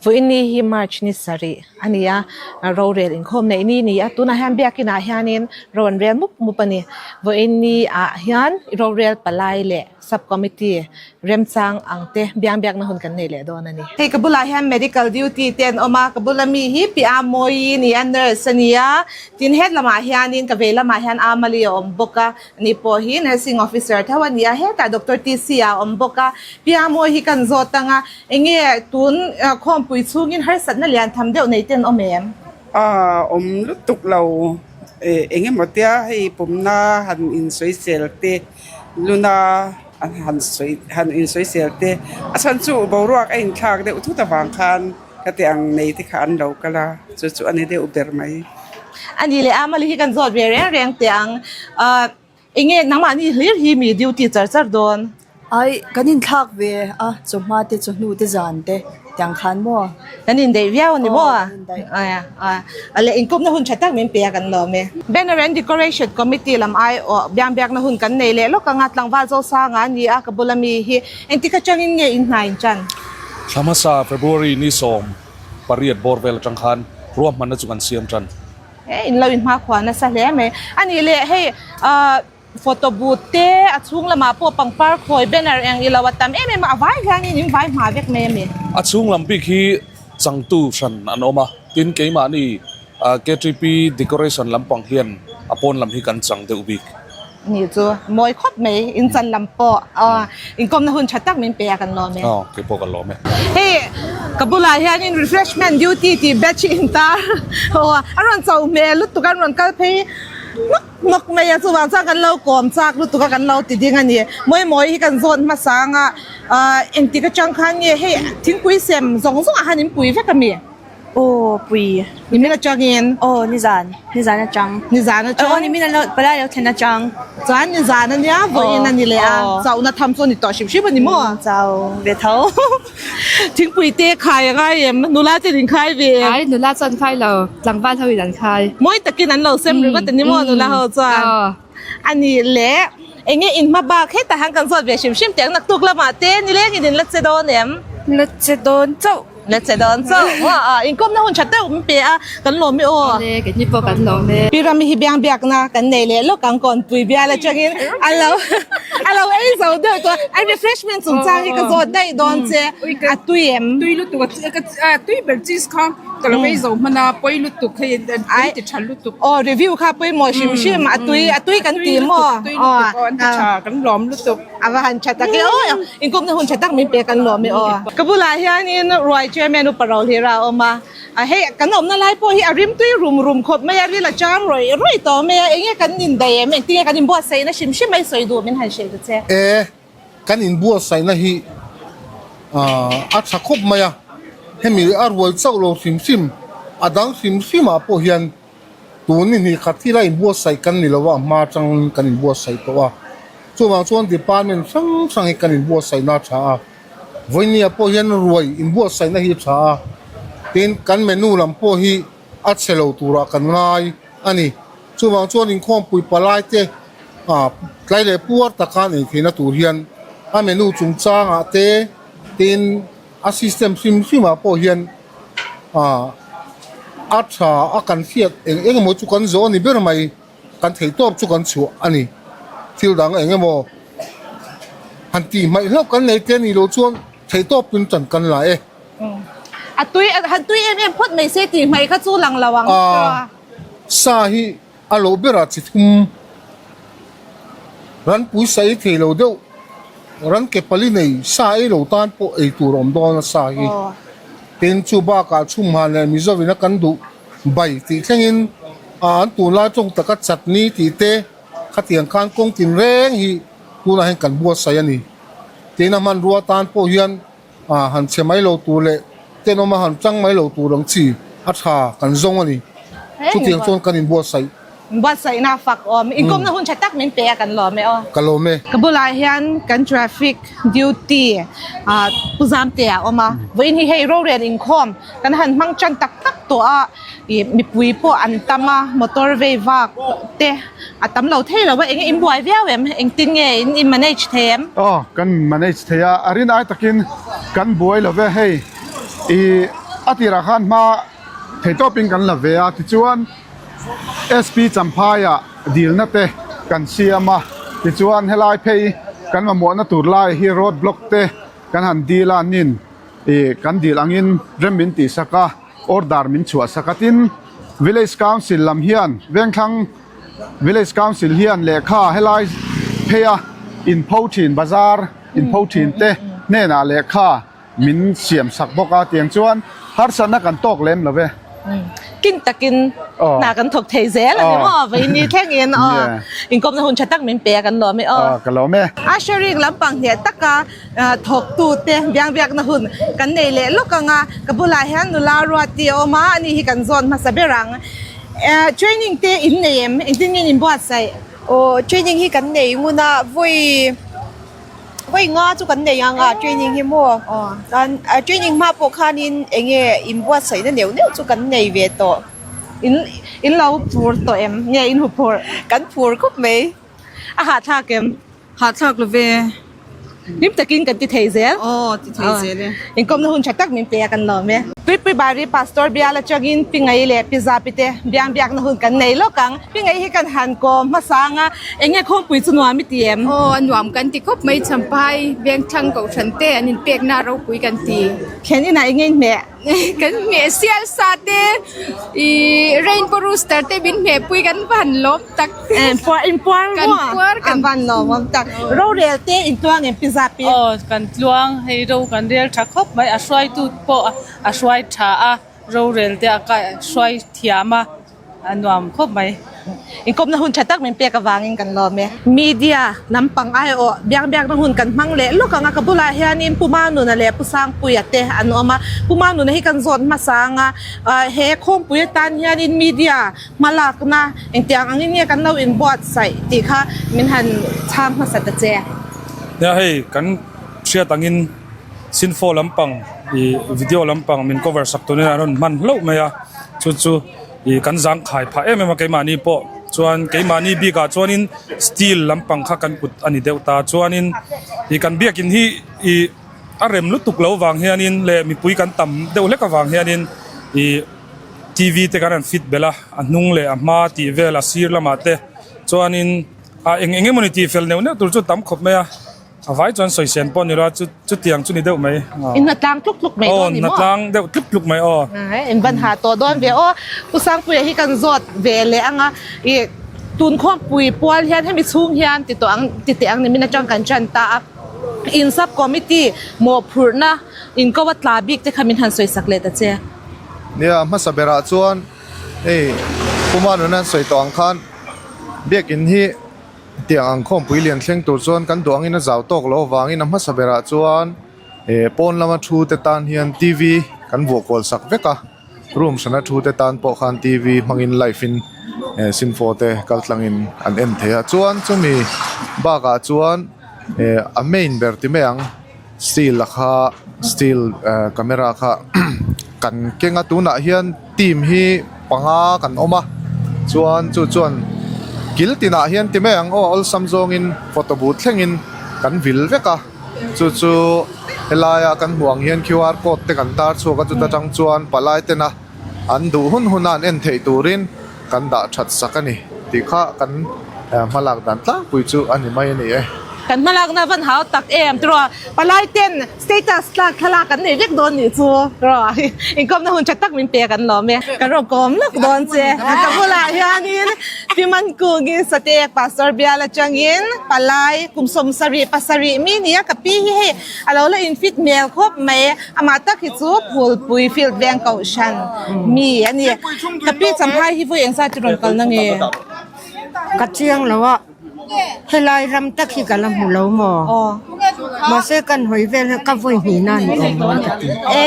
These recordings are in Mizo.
Vawiinni hi March ni sarih a ni a, rorel inkhawm neih ni a ni a, tunah hian biakinah hianin ro an rel mup mup a ni. Vawiinni ah hian rorel palai leh sub committee remchang ang te biang biakna hun kan nei leh dawn a ni. Hei ka bulah hian medical duty te an awm a, ka bula mi hi Pi Amawi a ni a, nurse a ni a, tin het lamah hianin ka vei lamah hian Amali a awm bawk a, Ni pawh hi nursing officer tho a ni a, hetah Doctor TC a awm bawk a, Pia Mawi hi kan zawt ang a, enge tun khawmpui chhungin harsatna lian tham deuh nei ten awm em? A awm lutuk lo, eng emaw tia hei pumna han insawisel te, luna han sawi han insawisel te, a chhan chu boruak a inthlak deuh thut avang khan khati ang nei te kha an lo kal a, chu chu a ni deuh ber mai. A ni leh a, mali hi kan zawt ve reng reng teh ang. Ahh enge nangmahni hlir hi mi duty char char dawn? Ai, kan inthlak ve a, chawhma te, chawhnu te, zan te tiang khan maw? Kan indaih viau a ni maw? Aw, kan indaih. Aia, aia. A leh inkawpna hun tha tak min pe a kan lawm e. Banner and Decoration Committee lam ai aw biang biakna hun kan nei leh lawk ang a, tlangval Zosanga a ni a, ka bula mi hi engtik atangin nge in hna in chan? Thla hmasa February ni 18 bawr vel atang khan ruahmanna chu kan siam tan. He in lo in hmakhua nasa hle mai. A nih leh hei ahh photo booth te a chhung lamah pawh pangpar khawi banner eng ilo a tam em em a, a vai hianin in vai hma vek mai a mi. A chhung lam bik hi changtu hran an awm a, tin keimahni KTP decoration lampang hian a pawn lam hi kan chang deuh bik. Ni chu mawi khawp mai, in chan lam pawh inkawmna hun tha tak min pe a kan lawm e. Aw, kei pawh kan lawm e. Hei ka bulah hianin refreshment duty tih batch hi in tar aw a rawn cho hmel lutuk a, an rawn kal phei nawk nawk mai a, chuvang chuan kan lo kawm chak lutuk a kan lo ti ding a ni. Mawi mawi hi kan zawn hmasa ang a, engtik atang khan nge hei thingpui sem zawng zawngah khan in pui vek a mi? Aw pui. Nimin atangin. Aw nizan. Nizan atang. Nizan atang. Aw nimin an lo palai lo thlen atang. Chuan nizan ania vawiin a ni leh a. Chauhna tham chu a ni tawh hrim hrim a ni maw? Chau ve tho. Thingpui te khai a ngai em? Nula ten in khai ve em? Ai nula chuan khai lo. Tlangval ho in an khai. Mawi takin an lo sem ringawt a ni maw nula ho chuan? A nih leh enge in hma bak hetah hian kan zawt ve hrim hrim teh ang naktuk lamah te nilengin in la che dawn em? La che dawn chauh. La che dawn chauh. Aw inkawmna hun tha deuh min pe a kan lawm e aw. Awle keini pawh kan lawm e. Pi Rami hi biang biakna kan nei leh lawk ang kawnpui bial atangin a lo a lo ei zo deuh tawh a refreshment chungchang hi ka zawt daih dawn che a tui em? Tui lutuk a tui ber cheese kha. Ka lo ei zo hman a, pawi lutuk hei an ti tha lutuk. Aw review kha pawimawh hrim hrim a tui a tui kan ti maw? Tui lutuk aw an ti tha kan lawm lutuk. A va han tha tak e aw inkawmna hun tha tak min pe kan lawm e aw. Ka bulah hianin ruai chairman upa Rohlira a awm a, hei kan awmna lai pawh hi a rim tui rum rum khawp mai a, ril a chang rawih rawih tawh mai a, enge kan indaih em engtinge kan inbuatsaihna hrim hrim mai sawi duh min han hrilh ta che. E. Kan inbuatsaihna hi a tha khawp mai a, hemi a rual chauh lo hrim hrim, a dang hrim hrimah pawh hian tun ni hnih khat thila inbuatsaih kan ni lo a, hma atangin kan inbuatsaih tawh a. Chuvang chuan department hrang hrang hi kan inbuatsaihna a tha a, vawinia pawh hian ruai inbuatsaihna hi a tha a, tin kan menu lam pawh hi a chhe lo turah kan ngai a ni. Chuvang chuan inkhawmpui palai te tlai leh puar taka an ei theihna tur hian a menu chungchangah te tin a system hrim hrimah pawh hian a tha a kan hriat eng eng emaw chu kan zawh a ni ber mai, kan theih tawp chu kan chhuah a ni. Thil dang eng emaw han tih hmaih hlauh kan nei te a nih loh chuan theih tawpin tan kan la e. A tui han tui em em phawt mai se tih hmaih kha chu lang lo ang. Sa hi a lo berah chi thum ran pui sa ei thei lo deuh, ran ke pali nei sa ei lo tan pawh ei tur a awm dawn a sa hi. Tin, chu bakah chhumhan leh Mizovina kan duh bai tih thlengin a an tunlai tawng taka chutney tih te khatiang khan kawng tinreng hi tunah hian kan buatsaih a ni. Tin, a hmanrua tan pawh hian A han chhe mai lo tur leh tenawm a han chang mai lo tur ang chi a tha kan zawng a ni. Chutiang chuan kan inbuatsaih. Inbuatsaihna a fak awm. Inkawmna hun tha tak min pe a kan lawm e aw. Ka lawm e. Ka bulah hian kan traffic duty Pu Zamte a awm a. Vawiin hi hei rorel inkhawm kan han hmang tan tak tak tawh a. Ih mipui pawh an tam a motor vei vak te a tam lo thei lo a eng in buai viau em engtin nge in in manage thei em? Aw kan manage thei a a rin ai takin kan buai lo ve hei ih. A tirah khan hma theihtawpin kan la ve a, tichuan SP Champhaiah dilna te kan siam a, tichuan helai phei kan mamawhna tur lai hi road block te kan han dil a nin ih kan dil angin rem min tihsak a, order min chhuahsak a, tin Village Council lam hian Vengthlang Village Council hian lehkha helai pheia inpho thin bazar inpho thin te hnenah lehkha min siam sak bawk a tiang chuan harsatna kan tawk lem lo ve. Kin takin hna kan thawk thei zel a ni maw vawiin thlengin aw inkawmna hun tha tak min pe a kan lawm e aw. Ka lawm e. Ushering lampang hneh taka thawktute biangbiakna hun kan nei leh lawk ang a, ka bulah hian nula Ruati a awm a, ani hi kan zawn hmasa ber ang. Training te in nei em? Engtin nge in inbuatsaih? Aw training hi kan nei ngun a, vawi vawi nga chu kan nei ang a training hi maw chuan training hma pawh khanin eng nge inbuatsaihna neuh neuh chu kan nei ve tawh. In in lo phur tawh em? Nge in hu phur? Kan phur khawp mai. A hahthlak em? Hahthlak lo ve. Hlim takin kan ti thei zel. Aw, ti thei zel e. Inkawmna hun tha tak min pe a kan lawm e. Tuipui Bari Pastor bial atangin Pi Ngai leh Pi Zapi te biang biakna hun kan nei lawk ang. Pi Ngai hi kan han kawm hmasa ang a, eng nge khawmpui chu nuam i ti em? Aw, a nuam kan ti khawp mai Champhai Vengthlang Kohhran te an inpekna ropui kan ti. Thlen inah eng nge in hmeh? Kan hmeh sial sa te ih rainbow rooster te min hmeh pui kan va han lawm tak. Puar in puar Kan puar kan van lawm awm tak. Rorel te in tluang em pi zap i? Aw kan tluang hei ro kan rel tha khawp mai a hruaitu pawh a hruai tha a rorel te a hruai thiam a. A nuam khawp mai. Inkawmna hun tha tak min pek avangin kan lawm e. Media lampang aiawh biak biakna hun kan hmang leh lawk ang a, ka bulah hianin Pu Manuna leh Pu Sangpuia te an awm a. Pu Manuna hi kan zawt hmasa ang a, he khawmpui atan hianin media hmalakna engtiang angin nge kan lo inbuatsaih tih kha min han chhang hmasa ta che. Nia hei kan hriat angin Sinfo lampang ih video lampang min cover sak turin an rawn hman hlauh mai a, chu chu. Ih kan zang khai phah em em a keimahni pawh chuan keimahni bikah chuanin steel lampang kha kan kut a ni deuh ta chuanin ih kan biakin hi ih a rem lutuk lo vang hianin leh mipui kan tam deuh hlek avang hianin ih t v te kan han fit belh a a hnung leh a hma tih vel a sir lamah te chuanin ah eng eng emawni tih fel neuh neuh tur chu tam khawp mai a. A vai chuan sawisên pawh a ni lo a, chu chutiang chu ni deuh mai. In hnatlang tluk tluk mai dawn ni maw? Aw, hnatlang deuh tluk tluk mai aw. In van ha tawh dawn ve aw. Pu Sangpuia hi kan zawt ve leh ang a, ih tun khawmpui pual hian hemi chhung hian ti tawh ang ti teh ang nimin atang kan tan ta a. In sub committee mawhphurhna in ko a tla bik te kha min han sawisak leh ta che. Nia, hmasa berah chuan hei Pu Manuna an sawi tawh ang khan biakin hi Tiang ang khawmpui lian thleng tur chuan kan duh angin a zau tawk loh avangin a hmasa berah chuan eh pawn lama thu te tan hian t v kan vuah kual sak vek a room hrana thu te tan pawh khan t v hmangin live in eh sinfo te kal tlangin an en thei a chuan chumi bakah chuan eh a main ber ti mai ang steel a kha steel eh camera kha kan keng a tunah hian. Team hi panga kan awm a chuan chu chuan kil tinah hian ti mai ang aw awlsam zawngin photo booth thlengin kan vil vek a chu chu helaia kan hmuh ang hian qr code te kan tar chhuak a chuta tang chuan palai tena an duh hun huna an en theih turin kan dah that sak a ni tih kha kan hmalak dan tlangpui chu a ni mai a ni e. Kan hmalakna van hau tak em tiraw palai ten Status tlak thlalak kan nei vek dawn nih chu rawh inkawmna hun tha tak min pe kan lawm e ka rawh kawm lawk dawn che ka bulah hianin Pi Mankungin Sateek Pastor bial atangin palai kum 70 pasarih mi nia ka pi hi hei a lo la in fit hmel khawp mai amah tak hi chu Phulpui field veng kohhran mi a ni ka pi Champhai hi vawi engzat chu rawn kalna nge? Ka chiang lo a. Helai ram tak hi ka la hmu lo maw? Mahse kan hawi vel hi ka vawi hnih na ni awm maw ka ti. E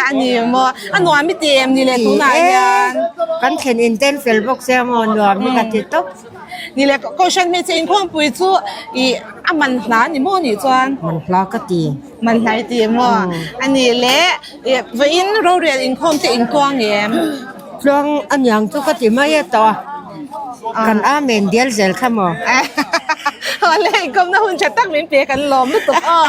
a ni maw? A nuam i ti em ni le tunah hian? Kan thlen in tel fel bawk sia maw nuam hi ka ti tawp. Ni le Kohhran hmeichhe inkhawmpui chu i a man hla ni maw nih chuan? Man hla ka ti. Man hla i ti maw? A ni le vawiin rorel inkhawm te intuang em? Tluang a niang chu ka ti mai e tawh a, kan amen dial zel kha maw? Awle, inkawmna hun tha tak min pe kan lawm lutuk aw.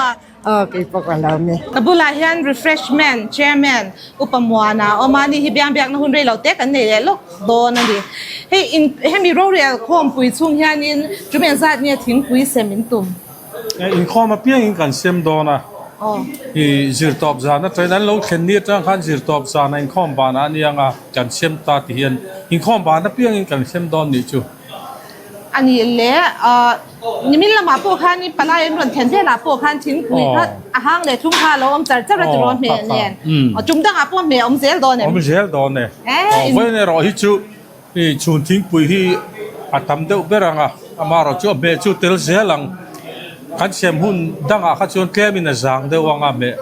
Aw kei pawh ka lawm e. Ka bulah hian refreshment chairman Upa Muana awm a, ni hi biang biakna hun rei lo te kan nei leh lawk dawn a ni. Hei in hemi rorel khawmpui chhung hianin chumi ang zat nge thingpui sem in tum? Inkhawm apiangin kan sem dawn a, i zirtawp zan atangin an lo thlen ni atang khan zirtawp zana inkhawm banah a nia anga kan sem ta ti hian inkhawm ban apiangin kan sem dawn nih chu. A nih leh nimin lamah pawh khan i palai an rawn thlen velah pawh khan thingpui kha a hang leh thlum kha a lo awm char char a tiraw hmeh nen tum dangah pawh hmeh a awm zel dawn em? Awm zel dawn e. Vawiin erawh hi chu chhun thingpui hi a tam deuh ber ang a, amaherawh chu a hmeh chu tel zel ang. Kan sem hun dangah kha chuan tlemin a zang deuh ang a hmeh,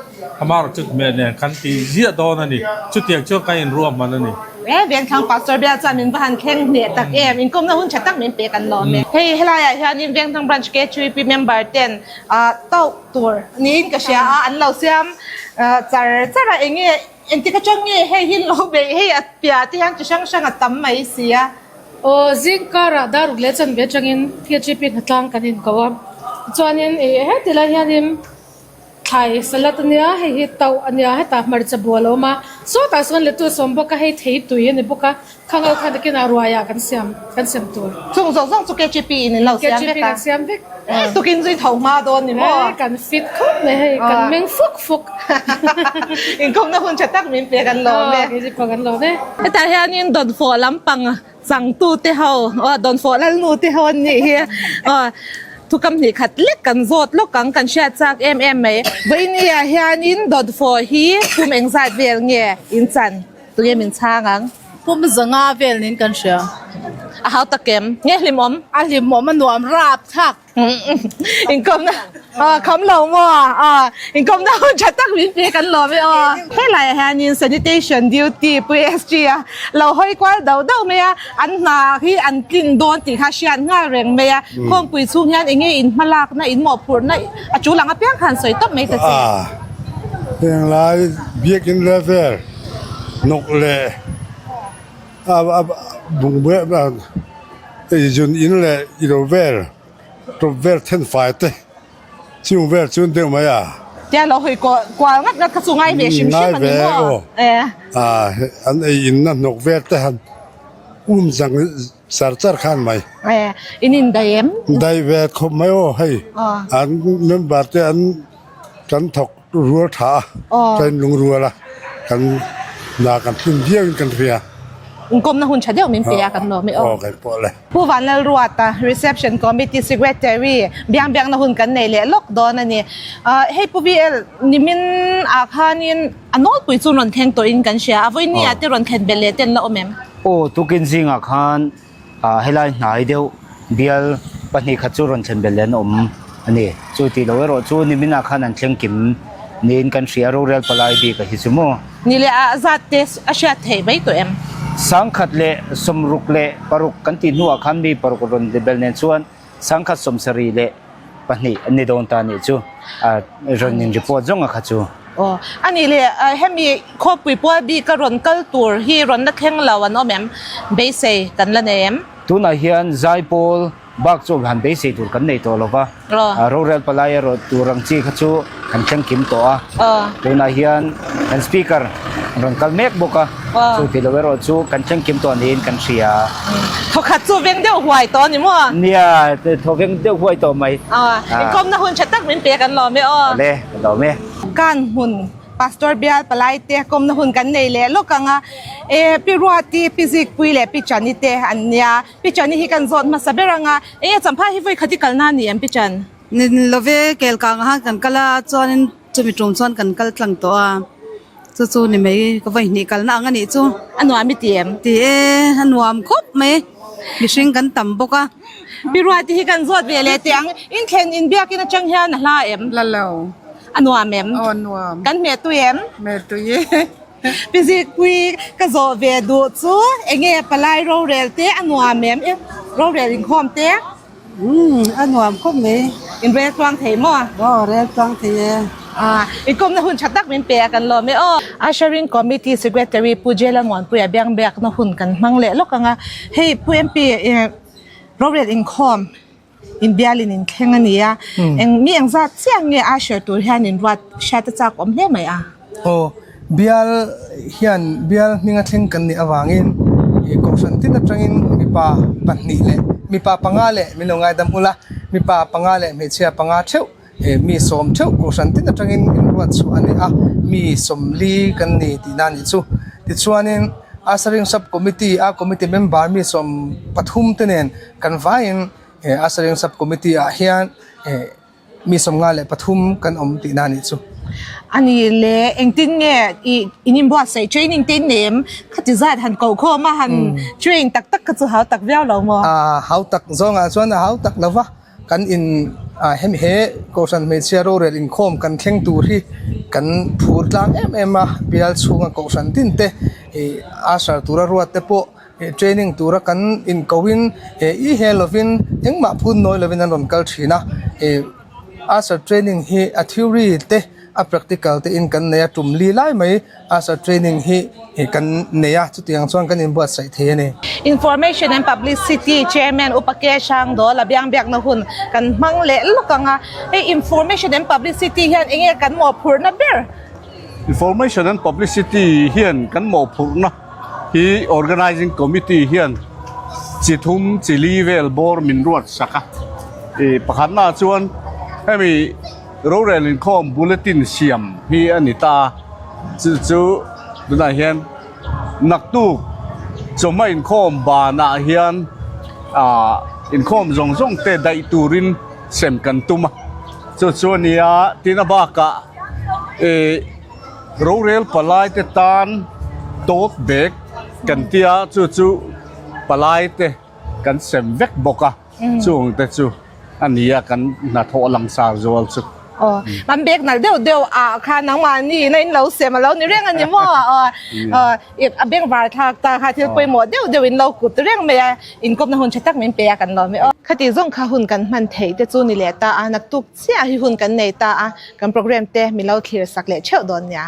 amaherawh chu hmeh nen kan tih ziah dawn a ni. Chutiang chuan kan inruahman a ni. E Vengthlang Pastor Bial chuan min va han thleng hneh tak em, inkawmna hun tha tak min pek an lawm e. Hei helaiah hianin Vengthlang Branch KHUP member ten tauh tur niin ka hria a, an lo siam char char a, enge engtik atang nge hei hi lo beih hei a piah te hian chi hrang hrang a tam mai si a. Aw zing karah daruk leh chanve atangin KHUP hnatlang kan inko a, tichuanin heti lai hianin Thlai salad a nia, hei hi tauh a nia, hetah hmarcha bu a lo awm a, sawtah sawn lettuce a awm bawk a, hei thei tui a ni bawk a, khang ho khan takin ah ruaiah kan siam kan siam tur. Chung zawng zawng chu KGP in in lo siam vek a. KGP kan siam vek. Tukin chu i tho hma dawn ni maw? Kan fit khawp mai hei, kan meng fuk fuk. Inkawmna hun tha tak min pe kan lawm e. Aw, KGP kan lawm e. Hetah hianin dawnfawh lampang Changtu te ho aw dawnfawh lalnu te ho an nih hi aw thukam hnih khat lek kan zawt lawk ang kan hriat chak em em mai. Vawiini ah hianin dawnfawh hi pum engzat vel nge in chan tunge min chhang ang? Pum zanga vel niin kan hria. A hau tak em? Nge hlimawm? A hlimawm a nuam rap thlak. Inkawmna aw kham lo maw aw inkawmna hun tha tak min pe kan lawm e aw. Helaiah hianin sanitation duty Pu SG a lo hawi kual deuh deuh mai a, an hna hi an tlin dawn tih kha hriat nghal reng mai a, khawmpui chhung hian eng nge in hmalakna in mawhphurhna a tul ang apiang khan sawi tawp mai ta che. Heng lai biakin level nawk leh a bungbeh zun in leh ilo vel. Tawp vel then fai te chung vel chun deuh mai a. Tia lo hawi kual ngat ngat kha chu ngai ve hrim hrim a ni maw? Aw an ei in na hnawk vel te han um zang char char khan mai. In in daih em? Daih ve khawp mai aw hei an member te an kan thawk rual tha a kan in lung rual a kan hna kan tlin viau in kan hria. Inkawmna hun tha deuh min pe a kan lawm e aw. Aw kan pawh le. Pu Vanlalruata, Reception Committee Secretary, biang biakna hun kan nei leh lawk dawn a ni. Hei Pu VL, nimin ah khanin a nawlpui chu rawn thleng tawhin kan hria a, vawiin ah te rawn thlen belh leh te an la awm em? Aw, tukin zingah khan helai hnai deuh bial 2 khat chu rawn thlen belh leh an awm a ni. Chu tih loh erawh chu nimin ah khan an thleng kim niin kan hria, rorel palai bik a hi chu maw? Ni leh a zat te a hriat theih mai tawh em? 166 kan tih hnuah khan mi paruk rawn bel nen chuan 172 an ni dawn ta nih chu a rawn in report zawng a kha chu. Aw a nih leh hemi khawpui pual bik a rawn kal tur hi rawn la thleng lo an awm em? Beisei kan la nei em? Tunah hian Zaipawl Bak chu han beisei tur kan nei tawh lo va, rorel palai erawh tur ang chi kha chu kan thleng kim tawh a. Tunah hian kan speaker an rawn kal mek bawk a, chu tih loh erawh chu kan thleng kim tawh niin kan hria. Thawkhat chu veng deuh huai tawh a ni maw? Nia, thaw veng deuh huai tawh mai. Inkawmna hun tha tak min pe kan lawm e aw. Awle, kan lawm e. Kan hmun Pastor bial palai te kawmna hun kan nei leh lawk ang a, e Pi Ruati, Pi Zikpui leh Pi Chani te an nia. Pi Chani hi kan zawt hmasa ber ang a, enge Champhai hi vawi khat i kalna a ni em Pi Chan? Ni love kel kang ah khan kan kal a, chuanin chumi tum chuan kan kal tlang tawh a, chu chu ni mai ka vawi hnih kalna ang a nih chu. A nuam i ti em? Ti e, a nuam khawp mai, mihring kan tam bawk a. Pi Ruati hi kan zawt ve leh teh ang, inthlen inbiakin atang hian a hla em? La lo. A nuam em? Aw nuam. Kan hmeh tui em? Hmeh tui e. Pi Zikpui ka zawh ve duh chu enge palai rorel te a nuam em i rorel inkhawm te? Umm a nuam khawp mai. In rel tluang thei maw? Aw rel tluang thei e. Ah inkhawmna hun tha tak min pe a kan lawm e aw. Ushering Committee Secretary Pu Jela Muanpuia biangbiakna hun kan hmang leh lawk ang a, hei Pu MP rorel inkhawm. Inbialin in thleng a ni a, eng mi eng zat chiah nge usher tur hian in ruat hriat a chak awm hle mai a? Aw, bial hian bial hminga thleng kan nih avangin ih kohhran tin atangin mipa pahnih leh mipa panga leh min lo ngaidam ula, mipa panga leh hmeichhia panga theuh ih mi sawm theuh kohhran tin atangin in ruat chhuah a ni a, mi sawmli kan ni tihna a nih chu. Tichuanin Ushering Sub Committee a committee member mi sawm pathum te nen kan vaiin He Ushering Sub Committee ah hian mi 53 kan awm tihna a nih chu. A ni le, engtin nge i in inbuatsaih training te in nei em? Khati zat han koh khawm a, han train tak tak kha chu hau tak viau lo maw? A hau tak zawngah chuan a hau tak lo va, kan in hemi he Kohhran hmeichhia rorel inkhawm kan thleng tur hi kan phur tlang em em a, bial chhunga Kohhran tin te usher tura ruat te pawh Training tura kan inkohin i he lovin engmah phun nawi lovin an rawn kal thin a, Usher training hi a theory te a practical te in kan nei a, tum li lai mai Usher training hi kan nei a, chutiang chuan kan inbuatsaih thei a ni. Information and Publicity Chairman Upa Ke Hrangdawl a biang biakna hun kan hmang leh lawk ang a, hei Information and Publicity hian enge kan mawhphurhna ber? Information and Publicity hian kan mawhphurhna hi Organizing Committee hian chi thum chi li vel bawr min ruat sak a. Ih pakhatnaah chuan hemi rorel inkhawm bulletin siam hi a ni ta a, chu chu tunah hian naktuk chawhma inkhawm banah hian ah inkhawm zawng zawng te daih turin sem kan tum a, chu chu a nia tin a bakah ih. Rorel palai te tan tote bag kan tia chu chu palai te kan sem vek bawk a chung te chu a ni a kan hnathawh langsar zual chu. Aw an bag nalh deuh deuh ah khan nangmahni ina in lo sem a lo ni reng a ni maw aw aw a bengvar thlak ta kha thil pawimawh deuh deuh in lo kut reng mai a inkawpna hun tha tak min pe a kan lawm e aw. Khati zawng kha hun kan hman theih te chu ni leh ta a naktuk Chiah hi hun kan nei ta a, kan program te min lo thlir sak leh theuh dawn nia.